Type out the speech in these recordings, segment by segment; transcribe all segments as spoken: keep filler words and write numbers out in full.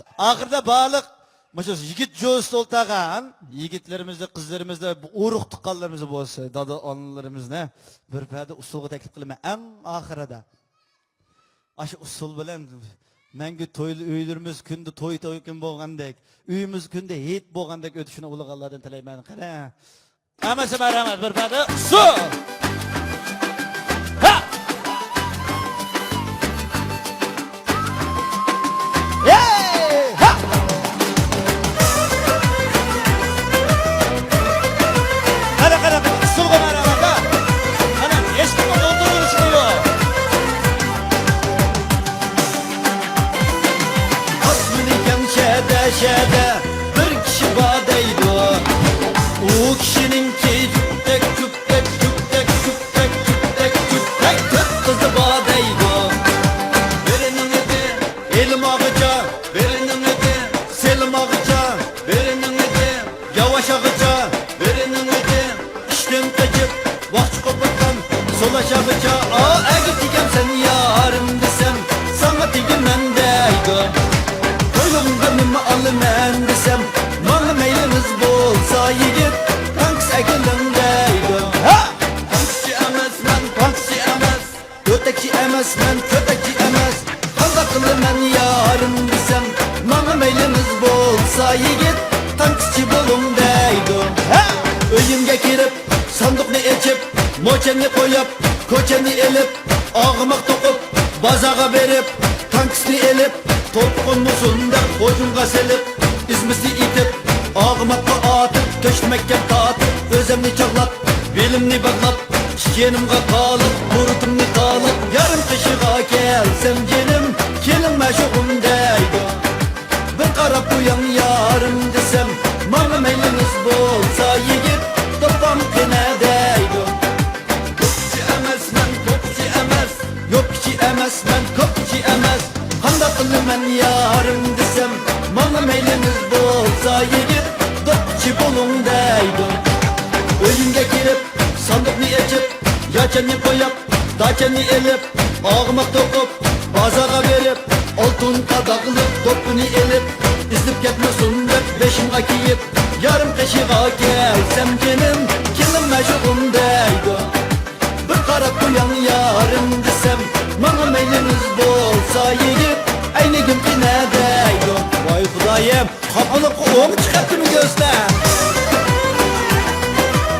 ئاخىرىدا بارلىق مۇشۇ يىگىت جوزىسىدا ئولتۇرغان يىگىتلىرىمىزنى، قىزلىرىمىزنى، ئۇرۇق تۇغقانلىرىمىزنى بولسا، دادا ئانىلىرىمىزنى بىر پەدە ئۇسسۇلغا تەكلىپ قىلىمەن. ئەڭ ئاخىرىدا ئاشۇ ئۇسسۇل بىلەن مەڭگۈ توي، ئۆيلىرىمىز كۈندە توي، توي كۈن بولغاندەك، ئۆيىمىز كۈندە ھېيت بولغاندەك ئۆتۈشىنى ئۇلىغانلاردىن تىلەيمەن. قېنى، ھەممىسى مەرھەمەت، بىر پەدە سۇ! ھا! ھەي! ھا! قېنى، قېنى، قېنى، ئۇسسۇلغا مەرھەمەت، ھا! قېنى، ھېچكىمنىڭ ئولتۇرۇۋېلىشى يوق. ئاسمىنى كەڭ شەدە، شەدە، بىر كىشى بار دەيدۇ. ئۇ كىشىنىڭكى جۈپتەك، جۈپتەك، جۈپتەك، جۈپتەك، جۈپتەك، جۈپتەك تۆت قىزى بار دەيدۇ. بىرىنىڭ ئىدى ئىلىم ئاغىچا، بىرىنىڭ ئىدى سېلىم ئاغىچا، بىرىنىڭ ئىدى ياۋاش ئاغىچا، بىرىنىڭ ئىدى ئىشتىن قېچىپ، ۋاقچى قوپۇرغان سولاش ئاغىچا. ئا، ئەگىر تېگەمسەن يارىم دېسەم، ساڭا تېگىمەن دەيدۇ. قوينۇڭغا نېمە ئالىمەن دېسەم، ماڭا مەيلىڭىز بولسا يىگىت، تانكىس ئەكېلىڭ دەيدۇ. ھا! تانكىسچى ئەمەسمەن، تانكىسچى ئەمەس. كۆتەكچى ئەمەسمەن، كۆتەكچى ئەمەس. قانداق قىلىمەن يارىم دېسەم، ماڭا مەيلىڭىز بولسا يىگىت، تانكىسچى بولۇڭ دەيدۇ. ھە! ئۆيۈمگە كىرىپ، ساندۇقنى ئېچىپ، موچەننى قويۇپ، كوچەننى ئېلىپ، ئاغىماق توقۇپ، بازارغا بېرىپ، تانكىسنى ئېلىپ، توپقۇنمۇ شۇنداق ھۇجۇمغا سېلىپ، ئىزمىسنى ئېتىپ، ئاغىماققا ئاتىپ، تۆشتىمەككەم تارتىپ، ئۆزەمنى چاغلاپ، بېلىمنى باغلاپ، ئىككى يېنىمغا قالاپ، بۇرۇتۇمنى تالاپ، يارىم قېشىغا كەلسەم جېنىم، كېلىڭ مەشۇقۇم دەيدۇ. بىر قاراپ قوياڭ يارىم دېسەم، ماڭا مەيلىڭىز بولسا يىگىت، دوپپام قېنە دەيدۇ. توپچى ئەمەسمەن، توپچى ئەمەس. يوپكىچى ئەمەسمەن، كوپكىچى ئەمەس. قانداق قىلىمەن يارىم دېسەم، ماڭا مەيلىڭىز بولسا يىگىت، دوپپىچى بولۇڭ دەيدۇ. ئۆيۈمگە كىرىپ، ساندۇقنى ئېچىپ، ياچاننى قويۇپ، داچاننى ئېلىپ، ئاغىماق توقۇپ، بازارغا بېرىپ، ئالتۇن قاداقلىق دوپپىنى ئېلىپ، ئېزىلىپ كەتمىسۇن دەپ بېشىمغا كىيىپ، يارىم قېشىغا كەلسەم جېنىم، كېلىڭ مەشۇقۇم دەيدۇ. بىر قاراپ قوياڭ يارىم دېسەم، ماڭا مەيلىڭىز بولسا يىگىت، ئەينىكىم قېنە دەيدۇ. ۋاي خۇدايىم، قاپىلىققا ئوڭ چىقىپتىمۇ كۆزلەر؟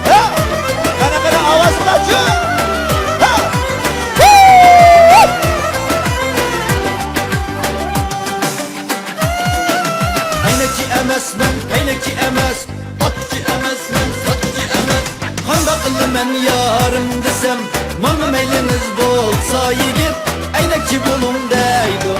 ھە! قېنى، قېنى، ئاۋازىڭلارچۇ؟ ھە! ئەينەكچى ئەمەسمەن، پەينەكچى ئەمەس. ئاتقۇچى ئەمەسمەن، ساتقۇچى ئەمەس. قانداق قىلىمەن يارىم دېسەم، ماڭا مەيلىڭىز بولسا يىگىت، ئەينەكچى بولۇڭ دەيدۇ.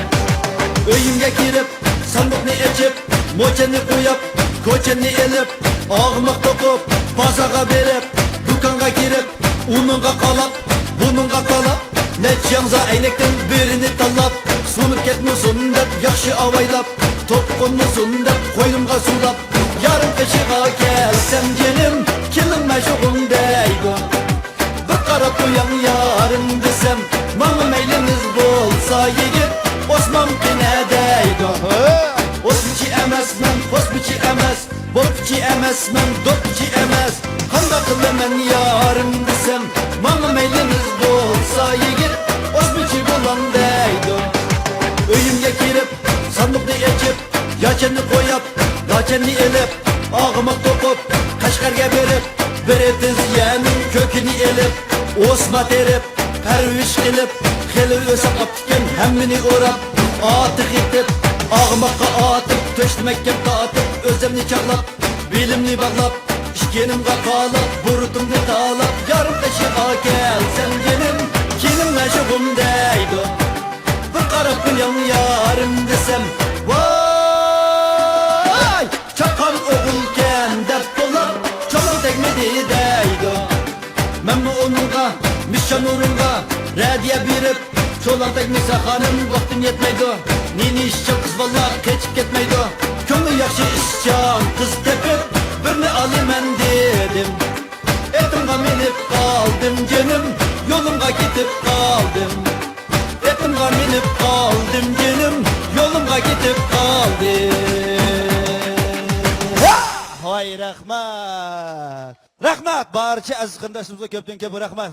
ئۆيۈمگە كىرىپ، ساندۇقنى ئېچىپ، موچەننى قويۇپ، كوچەننى ئېلىپ، ئاغىماق توقۇپ، بازارغا بېرىپ، دۇكانغا كىرىپ، ئۇنىڭغا قالاپ، بۇنىڭغا قالاپ، نەچچە ياڭزا ئەينەكتىن بىرىنى تاللاپ، سۇنۇپ كەتمىسۇن دەپ ياخشى ئاۋايلاپ، توپا قونمىسۇن دەپ قوينۇمغا سۇلاپ، يارىم قېشىغا كەلسەم جېنىم، كېلىڭ مەشۇقۇم دەيدۇ. بىر قاراپ قوياڭ يارىم دېسەم، ماڭا مەيلىڭىز بولسا يىگىت، ئوسمام قېنە دەيدۇ. ئوسمىچى ئەمەسمەن، قوسمىچى ئەمەس، بوپچى ئەمەسمەن، دوپچى ئەمەس. قانداق قىلىمەن يارىم دېسەم، ماڭا مەيلىڭىز بولسا يىگىت، ئوسمىچى بولاڭ دەيدۇ. ئۆيۈمگە كىرىپ، ساندۇقنى ئېچىپ، ياچەننى قويۇپ، داچەننى ئېلىپ، ئاغىماق توقۇپ، قەشقەرگە بېرىپ، بىر ئېتىز يەرنىڭ كۆكىنى ئېلىپ، ئوسما تېرىپ، پەرۋىش قىلىپ، خېلى ئۆسۈپ قاپتىكەن ھەممىنى ئوراپ، ئاتىغا يېتىپ، ئاغىماققا ئاتىپ، تۆشتە مەھكەم تارتىپ، ئۆزەمنى چاغلاپ، بېلىمنى باغلاپ، ئىككى يېنىمغا قالاپ، بۇرۇتۇمنى تالاپ، يارىم قېشىغا كەلسەم جېنىم، كېلىڭ مەشۇقۇم دەيدۇ. بىر قاراپ قوياڭ يارىم دېسەم، ۋاي! چاققان ئوغۇلكەن دەپ تولا، چولا تەگمىدى دەيدۇ. مەنمۇ ئۇنىڭغا، مىششان ئورۇنغا رەدىيە بېرىپ، چولا تەگمىسە خانىم ۋاقتىم يەتمەيدۇ. نېنى ئىشچان قىز بالىلار قېچىپ كەتمەيدۇ. كۆڭلى ياخشى ئىشچان قىز تېپىپ، بىرنى ئالىمەن دېدىم. ئېتىمغا مىنىپ قالدىم جېنىم، يولۇمغا كېتىپ قالدىم. ئېتىمغا مىنىپ قالدىم جېنىم، يولۇمغا كېتىپ قالدىم. رەھمەت. رەھمەت. بارچە ئەزىز قېرىنداشلىرىمىزغا كۆپتىن كۆپ رەھمەت.